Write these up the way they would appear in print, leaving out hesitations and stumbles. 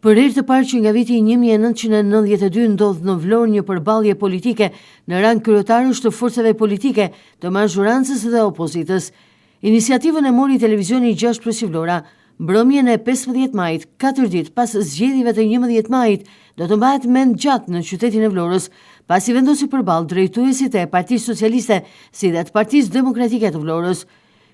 Për herë të parë që nga viti 1992 ndodh në Vlorë një përballje politike në rang kryetarësh të forcave politike të mazhorancës dhe opozitës. Iniciativën e mori televizioni 6 Plusi Vlora. Mbrëmjen e 15 majit, 4 ditë pas zgjedhjeve të 11 majit, do të mbahet mend gjatë në qytetin e Vlorës, pasi vendosi përballë drejtuesit e Partisë Socialiste si dhe të Partisë Demokratike të Vlorës.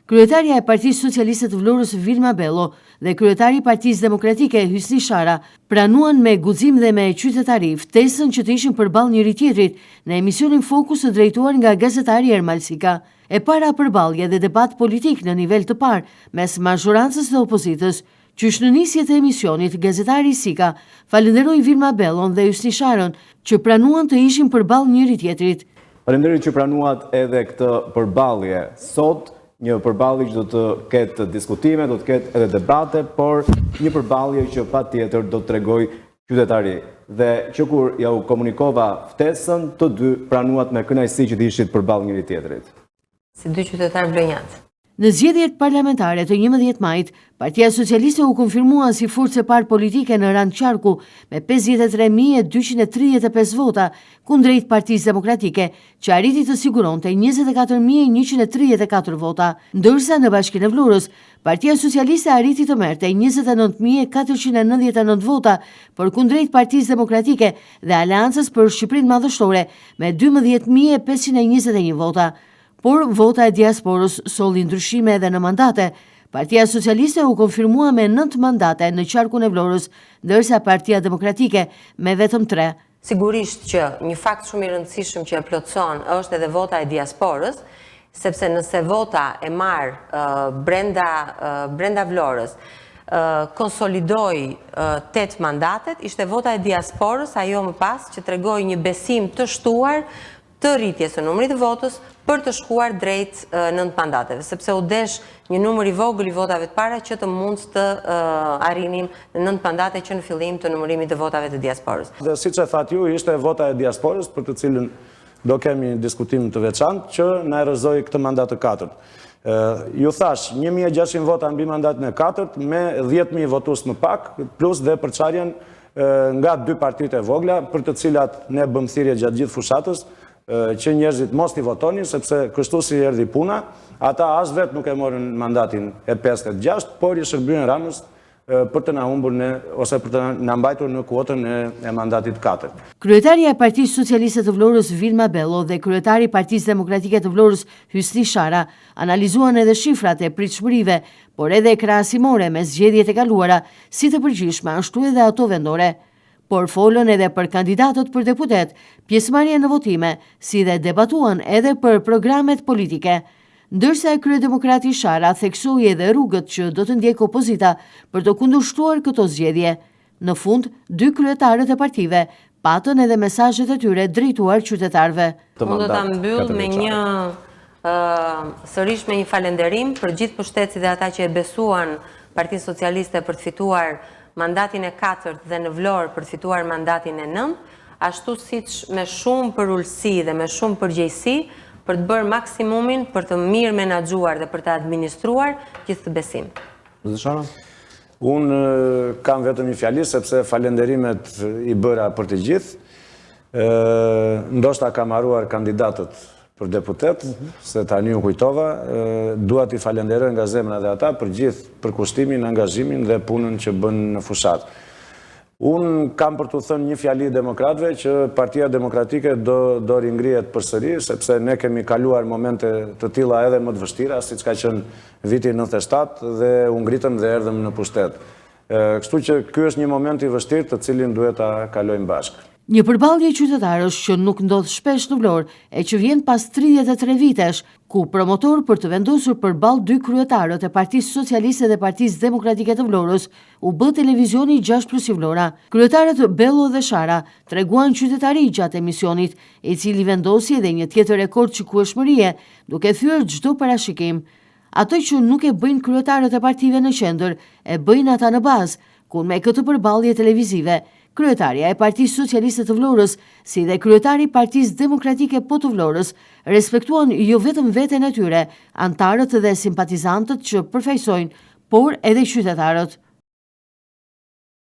Kryetarja e Partisë Socialiste të Vlorës Vilma Bello dhe kryetari i Partisë Demokratike Hysni Sharra pranuan me guxim dhe me qytetari ftesën që të ishin përballë njëri-tjetrit në emisionin Fokus të drejtuar nga gazetari Ermal Sika. E para përballje dhe debat politik në nivel të parë mes mazhorancës dhe opozitës. Qysh në nisje të emisionit, gazetari Sika falënderoi Vilma Bellon dhe Hysni Sharrën që pranuan të ishin përballë njëri-tjetrit. Faleminderit që pranuat edhe këtë përballje sot, një përballje që do të ketë diskutime, do të ketë edhe debate, por një përballje që patjetër do të tregojë qytetari. Dhe që kur jua komunikova ftesën, të dy pranuat me kënaqësi që të ishit përballë njëri-tjetrit. Si dy qytetarë vlonjatë. Në zgjedhjet parlamentare të 11 majit, Partia Socialiste u konfirmua si forcë e parë politike në rang qarku me 53.235 vota, kundrejt Partisë Demokratike, që arriti të siguronte 24.134 vota. Ndërsa në Bashkinë e Vlorës, Partia Socialiste arriti të merrte 29.499 vota, përkundrejt Partisë Demokratike dhe Aleancës për Shqipërinë Madhështore me 12.521 vota. Por vota e diasporës solli ndryshime edhe në mandate. Partia Socialiste u konfirmua me 9 mandate në qarkun e Vlorës, ndërsa Partia Demokratike me vetëm 3. Sigurisht që një fakt shumë i rëndësishëm që e plotëson është edhe vota e diasporës, sepse nëse vota e marrë brenda brenda Vlorës konsolidoi 8 mandatet, ishte vota e diasporës ajo më pas që tregoi një besim të shtuar të rritjes së numrit të votës për të shkuar drejt 9 mandateve, sepse u desh një numër i vogël i votave të para që të mund të arrinim në 9 mandate që në fillim të numërimit të votave të diasporës. Dhe siç e thatë ju, ishte vota e diasporës për të cilën do kemi një diskutim të veçantë që na e rrëzoi këtë mandat të katërt. Ju thashë, 1600 vota mbi mandatin e katërt me 10000 votues më pak, plus dhe përçarjen nga dy partitë e vogla, për të cilat ne bëmë thirrje gjatë gjithë fushatës, që njerëzit mos t'i votonin, sepse kështu si erdhi puna, ata as vetë nuk e morën mandatin e 5 e të 6, por i shërbyen Ramës për të na humbur ne ose për të na mbajtur në kuotën e mandatit të katërt. Kryetarja e Partisë Socialiste të Vlorës Vilma Bello dhe kryetari i Partisë Demokratike të Vlorës Hysni Sharra analizuan edhe shifrat e pritshmërive, por edhe krahasimore me zgjedhjet e kaluara, si të përgjithshme ashtu edhe ato vendore. Por folën edhe për kandidatët për deputetë, pjesëmarrjen në votime, si dhe debatuan edhe për programet politike. Ndërsa kryedemokrati Sharra theksoi edhe rrugët që do të ndjekë opozita për të kundërshtuar këto zgjedhje. Në fund, dy kryetarët e partive patën edhe mesazhet e tyre drejtuar qytetarëve. Unë do ta mbyll me një sërish me një falënderim për gjithë mbështetësit dhe ata që e besuan Partinë Socialiste për të fituar mandatin e katërt dhe në Vlorë për të fituar mandatin e nëntë, ashtu siç me shumë përulësi dhe me shumë përgjegjësi për të bërë maksimumin për të mirë menaxhuar dhe për të administruar gjithë këtë besim. Zoti Sharra? Unë kam vetëm një fjali, sepse falënderimet i bëra për të gjithë. Ndoshta kam harruar kandidatët për deputet, mhm. se tani u kujtova, dua t'i falënderoj nga zemra dhe ata për gjithë përkushtimin, angazhimin dhe punën që bënë në fushatë. Unë kam për t'u thënë një fjali demokratëve që Partia Demokratike do do ringrihet përsëri, sepse ne kemi kaluar momente të tilla edhe më të vështira, siç ka qenë viti 97 dhe u ngritëm dhe erdhëm në pushtet. Kështu që ky është një moment i vështirë të cilin duhet ta kalojmë bashkë. Një përballje qytetarësh që nuk ndodh shpesh në Vlorë e që vjen pas 33 vitesh, ku promotor për të vendosur përballë dy kryetarët e Partisë Socialiste dhe Partisë Demokratike të Vlorës, u bë televizioni 6 Plusi Vlora. Kryetarët Bello dhe Sharra treguan qytetari gjatë emisionit, i cili vendosi edhe një tjetër rekord shikueshmërie, duke thyer çdo parashikim. Atë që nuk e bëjnë kryetarët e partive në qendër, e bëjnë ata në bazë, kur me këtë përballje televizive, kryetarja e Partisë Socialiste të Vlorës, si dhe kryetari i Partisë Demokratike po të Vlorës, respektuan jo vetëm veten e tyre, anëtarët dhe simpatizantët që përfaqësojnë, por edhe qytetarët.